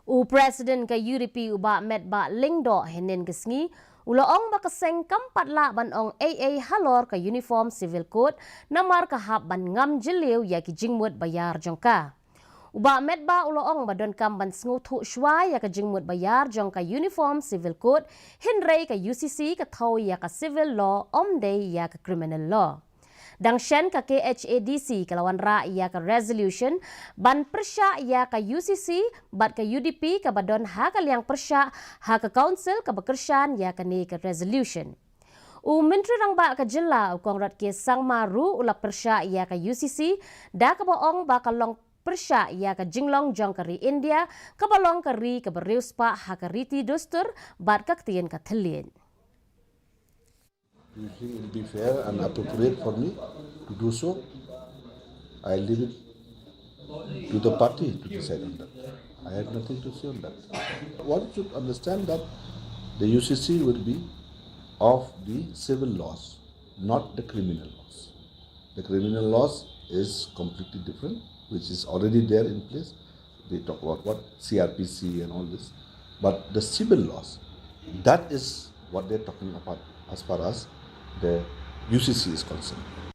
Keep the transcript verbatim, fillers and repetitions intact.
U President ka U D P u Bah Metbah Lyngdoh hynnin ka sngi u la ong ba ka seng kam pat lah ban ong ei ei halor ka Uniform Civil Code namar ka hap ban ngam jylliew ïa ki jingmut ba ïar jong ka. U Bah Metbah u la ong ba donkam ban sngewthuh shuwa ïa ka jingmut ba ïar jong ka Uniform Civil Code, hynrei ka U C C ka thew ïa ka civil law, ym dei ïa ka criminal law. Dang shen, ka K H A D C ka la wanrah ïa ka resolution ban pyrshah ïa ka U C C bad ka U D P kaba don ha ka liang pyrshah ha ka council kaba kyrshan ïa kane ka resolution. U Myntri Rangbah ka jylla u Conrad K Sangma ruh u la pyrshah ïa ka U C C da kaba ong ba ka long pyrshah ïa ka jinglong jong ka ri India kaba long ka ri kaba riewspah ha ka riti dustur bad ka ktien ka thylliej. Do you think it will be fair and appropriate for me to do so? I leave it to the party to decide on that. I have nothing to say on that. One should understand that the U C C will be of the civil laws, not the criminal laws. The criminal laws is completely different, which is already there in place. They talk about what C R P C and all this. But the civil laws, that is what they're talking about as far as the U C C is concerned.